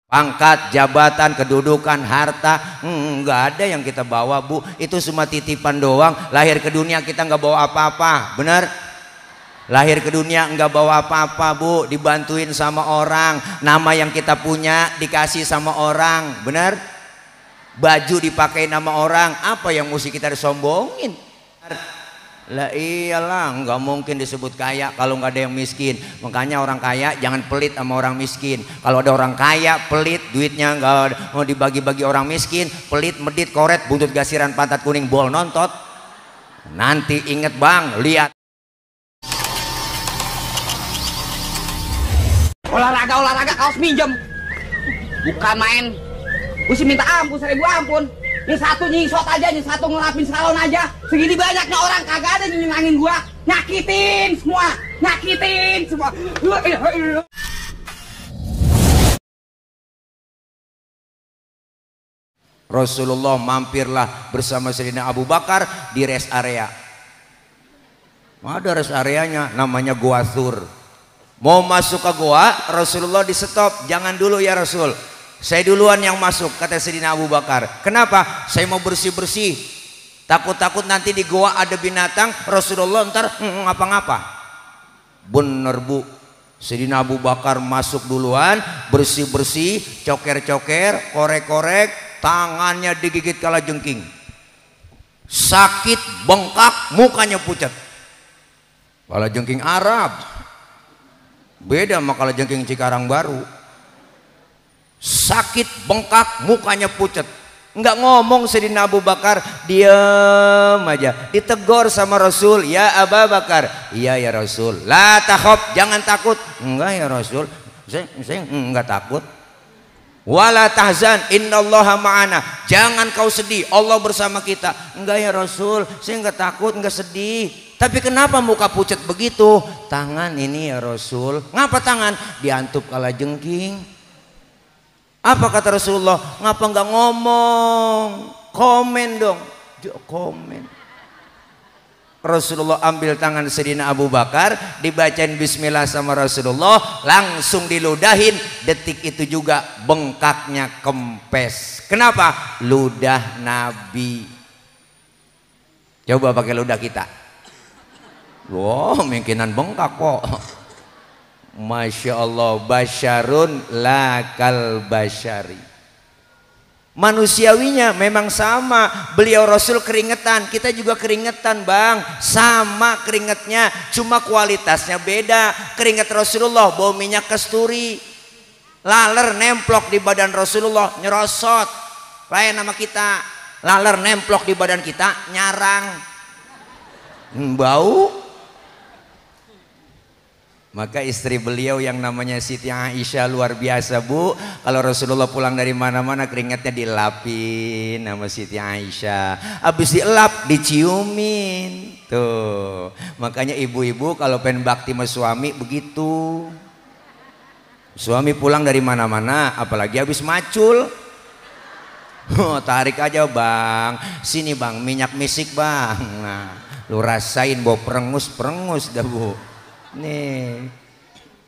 Pangkat, jabatan, kedudukan, harta, nggak ada yang kita bawa, Bu. Itu cuma titipan doang. Lahir ke dunia kita nggak bawa apa-apa, benar? Lahir ke dunia nggak bawa apa-apa, Bu. Dibantuin sama orang. Nama yang kita punya dikasih sama orang, benar? Baju dipakai nama orang. Apa yang mesti kita disombongin? Lah iyalah, nggak mungkin disebut kaya kalau nggak ada yang miskin. Makanya orang kaya jangan pelit sama orang miskin. Kalau ada orang kaya pelit, duitnya nggak mau dibagi-bagi orang miskin, pelit, medit, koret, buntut gasiran, pantat kuning, bol nontot. Nanti inget Bang, lihat. Olahraga kaos minjem, bukan main. Gue sih minta ampun, 1000 ampun. Yang satu nyisot aja, yang satu ngelapin salon aja. Segini banyaknya orang kagak ada nyenangin gua. Nyakitin semua. Rasulullah mampirlah bersama Sayyidina Abu Bakar di rest area. Ada rest areanya, namanya Gua Thur. Mau masuk ke gua, Rasulullah di stop. Jangan dulu ya Rasul, saya duluan yang masuk, kata Sayyidina Abu Bakar. Kenapa? Saya mau bersih-bersih. Takut-takut nanti di gua ada binatang, Rasulullah ntar ngapa-ngapa. Bener Bu, Sayyidina Abu Bakar masuk duluan, bersih-bersih, coker-coker, korek-korek, tangannya digigit kalajengking. Sakit, bengkak, mukanya pucat. Kalajengking Arab beda sama kalajengking Cikarang Baru. Sakit, bengkak, mukanya pucat, nggak ngomong. Sayyidina Abu Bakar diam aja. Ditegur sama Rasul, ya Abu Bakar. Iya ya Rasul. La takhaf, jangan takut. Enggak ya Rasul, saya enggak takut. Wala tahzan, innallaha ma'ana. Jangan kau sedih, Allah bersama kita. Enggak ya Rasul, saya enggak takut, enggak sedih. Tapi kenapa muka pucat begitu? Tangan ini ya Rasul. Ngapa tangan? Diantup kalajengking. Apa kata Rasulullah? Ngapa nggak ngomong? Komen dong. Komen. Rasulullah ambil tangan Sayyidina Abu Bakar, dibacain bismillah sama Rasulullah, langsung diludahin. Detik itu juga bengkaknya kempes. Kenapa? Ludah Nabi. Coba pakai ludah kita. Wow, mungkinan bengkak kok. Masya Allah, basyarun lakal basyari. Manusiawinya memang sama. Beliau Rasul keringetan, kita juga keringetan Bang. Sama keringetnya, cuma kualitasnya beda. Keringet Rasulullah bau minyak kasturi, laler nemplok di badan Rasulullah nyerosot. Lain nama kita, laler nemplok di badan kita nyarang, bau. Maka istri beliau yang namanya Siti Aisyah luar biasa Bu. Kalau Rasulullah pulang dari mana-mana keringatnya dilapin sama Siti Aisyah. Habis dielap diciumin. Tuh. Makanya ibu-ibu kalau pengen bakti sama suami begitu. Suami pulang dari mana-mana apalagi habis macul. Oh, tarik aja Bang. Sini Bang, minyak misik Bang. Nah, lu rasain bau perengus-perengus dah Bu. Nih,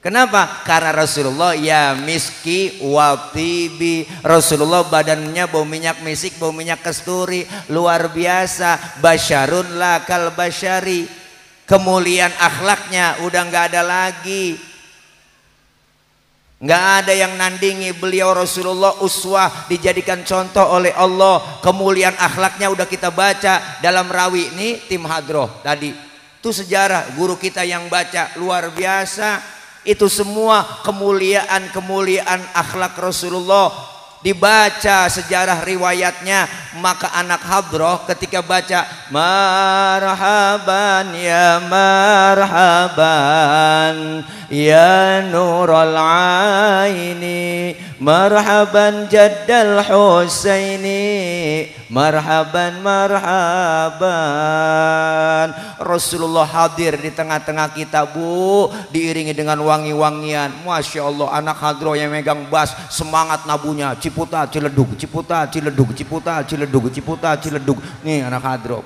kenapa? Karena Rasulullah ya miski wa tibi. Rasulullah badannya bau minyak misik, bau minyak kasturi, luar biasa. Basyarun lakal basyari. Kemuliaan akhlaknya udah nggak ada lagi. Nggak ada yang nandingi beliau. Rasulullah uswah, dijadikan contoh oleh Allah. Kemuliaan akhlaknya udah kita baca dalam rawi ini tim hadroh tadi. Itu sejarah guru kita yang baca luar biasa. Itu semua kemuliaan akhlak Rasulullah dibaca sejarah riwayatnya. Maka anak hadroh ketika baca marhaban ya marhaban ya nurul aini marhaban jaddal husaini marhaban marhaban. Rasulullah hadir di tengah-tengah kita Bu, diiringi dengan wangi-wangian. Masya Allah, anak hadroh yang megang bas semangat nabunya, ciputa ciledug ciputa ciledug ciputa ciledug. Ciledug, Ciputat, Ciledug. Nih anak hadroh.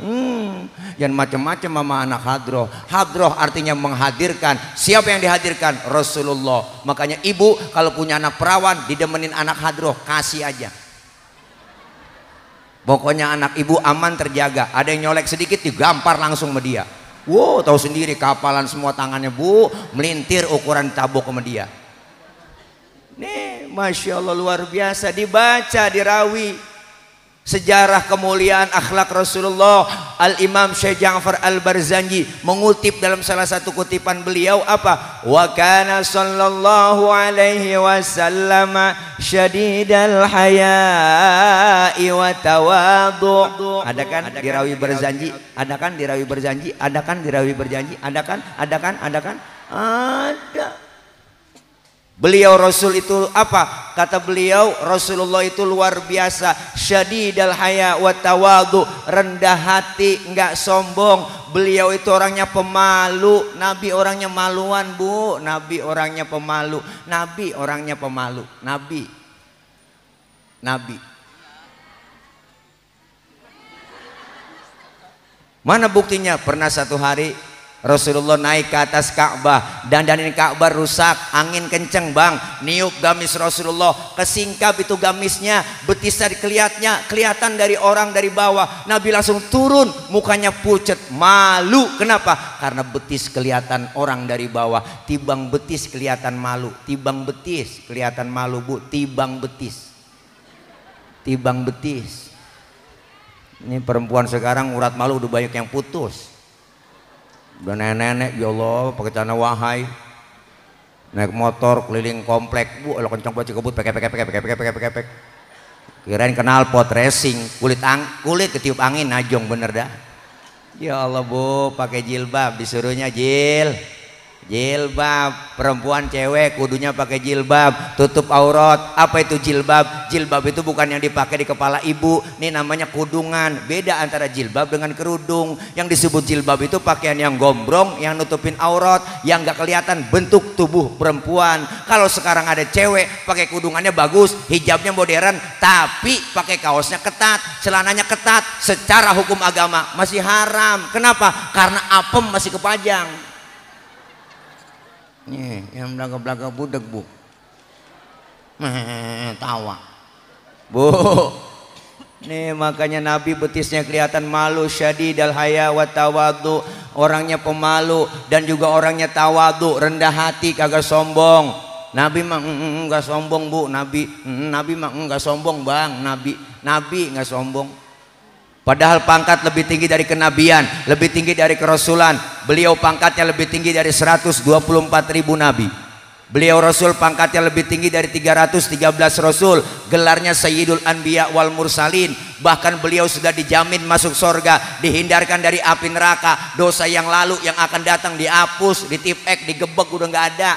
Yang macam-macam sama anak hadroh. Hadroh artinya menghadirkan. Siapa yang dihadirkan? Rasulullah. Makanya ibu kalau punya anak perawan, didemenin anak hadroh, kasih aja. Pokoknya anak ibu aman terjaga. Ada yang nyolek sedikit digampar langsung sama dia. Wow, tahu sendiri kapalan semua tangannya bu, melintir ukuran tabok sama dia. Nih, masya Allah luar biasa. Dibaca, dirawi sejarah kemuliaan akhlak Rasulullah. Al-Imam Syekh Ja'far Al-Barzanji mengutip dalam salah satu kutipan beliau apa? Wa kana sallallahu alaihi wasallam syadidal haya'i wa tawadhu. Ada kan dirawi Barzanji? Ada kan dirawi Barzanji? Ada kan dirawi Barzanji? Ada kan? Ada kan? Ada kan? Ada. Beliau Rasul itu apa? Kata beliau Rasulullah itu luar biasa, syadidal haya wa tawadhu, rendah hati, enggak sombong. Beliau itu orangnya pemalu. Nabi orangnya maluan bu. Nabi orangnya pemalu. Nabi orangnya pemalu. Nabi mana buktinya? Pernah satu hari Rasulullah naik ke atas Ka'bah, dandanin Ka'bah rusak, angin kenceng bang, niup gamis Rasulullah, kesingkap itu gamisnya, betisnya kelihatan dari orang dari bawah. Nabi langsung turun, mukanya pucet, malu. Kenapa? Karena betis kelihatan orang dari bawah. Tibang betis kelihatan malu, tibang betis kelihatan malu bu, tibang betis. Ini perempuan sekarang urat malu udah banyak yang putus. Udah nenek-nenek, ya Allah, pakai celana wahai, naik motor keliling komplek, bu, lo kencang banget kebut, pek. Kirain kenal pot racing, kulit ketiup angin, najong bener dah. Ya Allah bu, pakai jilbab, disuruhnya jilbab, perempuan cewek kudunya pakai jilbab, tutup aurat. Apa itu jilbab? Jilbab itu bukan yang dipakai di kepala ibu, ini namanya kudungan. Beda antara jilbab dengan kerudung. Yang disebut jilbab itu pakaian yang gombrong, yang nutupin aurat, yang gak kelihatan bentuk tubuh perempuan. Kalau sekarang ada cewek pakai kudungannya bagus, hijabnya modern, tapi pakai kaosnya ketat, celananya ketat, secara hukum agama masih haram. Kenapa? Karena apem masih kepajang. Nih, yang belaga-belaga budek bu, tawa, bu. Nih makanya Nabi betisnya kelihatan malu, syadidal haya wa tawadhu, orangnya pemalu dan juga orangnya tawadhu, rendah hati, kagak sombong. Nabi mah enggak sombong bu, Nabi mah enggak sombong bang, Nabi enggak sombong. Padahal pangkat lebih tinggi dari kenabian, lebih tinggi dari kerasulan. Beliau pangkatnya lebih tinggi dari 124.000 nabi. Beliau Rasul pangkatnya lebih tinggi dari 313 Rasul. Gelarnya Sayyidul Anbiya wal Mursalin. Bahkan beliau sudah dijamin masuk surga, dihindarkan dari api neraka. Dosa yang lalu yang akan datang dihapus, ditipek, digebek, udah nggak ada.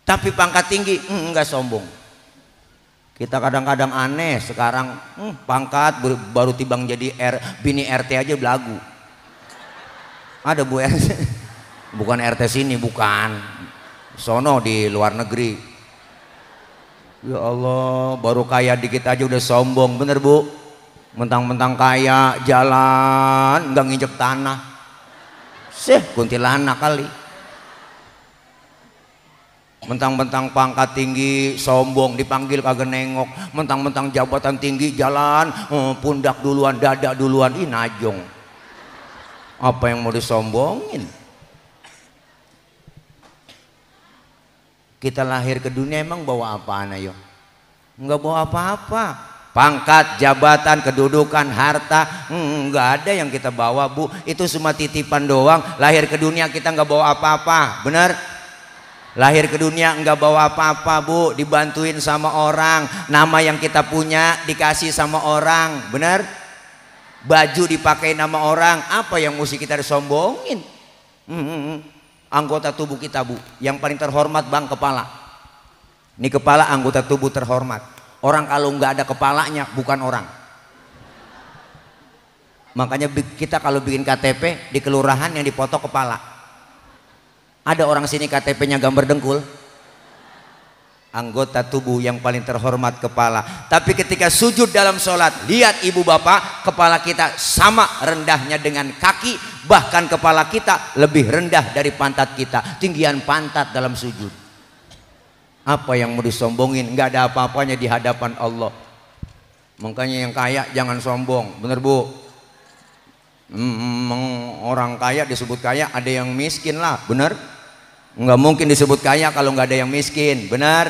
Tapi pangkat tinggi enggak sombong. Kita kadang-kadang aneh sekarang, pangkat baru tibang jadi bini RT aja belagu. Ada bu RT, bukan RT sini, bukan, sono di luar negeri. Ya Allah, baru kaya dikit aja udah sombong, bener bu? Mentang-mentang kaya, jalan nggak nginjek tanah, kuntilanak kali. Mentang-mentang pangkat tinggi sombong, dipanggil kagak nengok. Mentang-mentang jabatan tinggi jalan pundak duluan, dada duluan, ih najong. Apa yang mau disombongin? Kita lahir ke dunia emang bawa apaan ayo? Enggak bawa apa-apa. Pangkat, jabatan, kedudukan, harta, enggak ada yang kita bawa bu. Itu cuma titipan doang. Lahir ke dunia kita enggak bawa apa-apa, bener? Lahir ke dunia enggak bawa apa-apa bu, dibantuin sama orang. Nama yang kita punya dikasih sama orang, benar? Baju dipakai nama orang, apa yang mesti kita disombongin? Anggota tubuh kita bu, yang paling terhormat bang kepala. Ini kepala anggota tubuh terhormat. Orang kalau nggak ada kepalanya bukan orang. Makanya kita kalau bikin KTP di kelurahan yang dipoto kepala. Ada orang sini KTP-nya gambar dengkul? anggota tubuh yang paling terhormat kepala. Tapi ketika sujud dalam sholat, lihat ibu bapak, kepala kita sama rendahnya dengan kaki, bahkan kepala kita lebih rendah dari pantat kita, tinggian pantat dalam sujud. Apa yang mau disombongin? Nggak ada apa-apanya di hadapan Allah. Makanya yang kaya jangan sombong, bener bu? Orang kaya disebut kaya, ada yang miskin lah, bener? Nggak mungkin disebut kaya kalau nggak ada yang miskin, benar?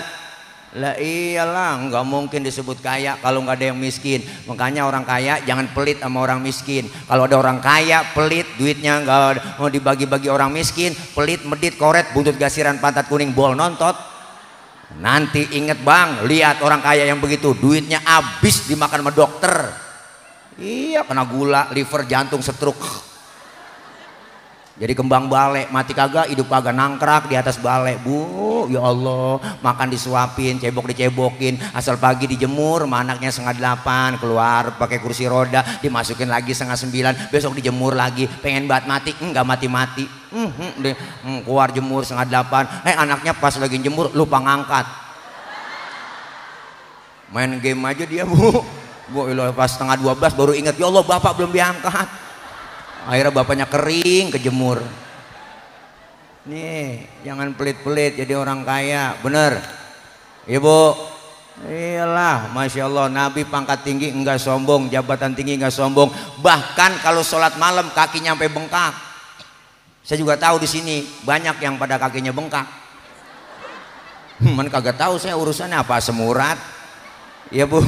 Lah iyalah, nggak mungkin disebut kaya kalau nggak ada yang miskin. Makanya orang kaya jangan pelit sama orang miskin. Kalau ada orang kaya pelit, duitnya nggak mau dibagi-bagi orang miskin, pelit, medit, koret, buntut gasiran, pantat kuning, bol nontot. Nanti inget bang, lihat orang kaya yang begitu, duitnya habis dimakan sama dokter. Iya, kena gula, liver, jantung, stroke. Jadi kembang balek, mati kagak, hidup kagak, nangkrak di atas balek. Bu, ya Allah, makan disuapin, cebok dicebokin, asal pagi dijemur, anaknya 7:30, keluar pakai kursi roda, dimasukin lagi 8:30, besok dijemur lagi, pengen banget mati, enggak mati-mati. Keluar jemur 7:30, anaknya pas lagi jemur lupa ngangkat. Main game aja dia bu, pas 11:30 baru ingat, ya Allah bapak belum diangkat. Akhirnya bapaknya kering kejemur. Nih jangan pelit-pelit jadi orang kaya, bener ibu? Iyalah, Masya Allah, Nabi pangkat tinggi enggak sombong, jabatan tinggi enggak sombong, bahkan kalau sholat malam kakinya sampai bengkak. Saya juga tahu di sini banyak yang pada kakinya bengkak. Man kagak tahu saya urusannya apa, asam urat ya bu.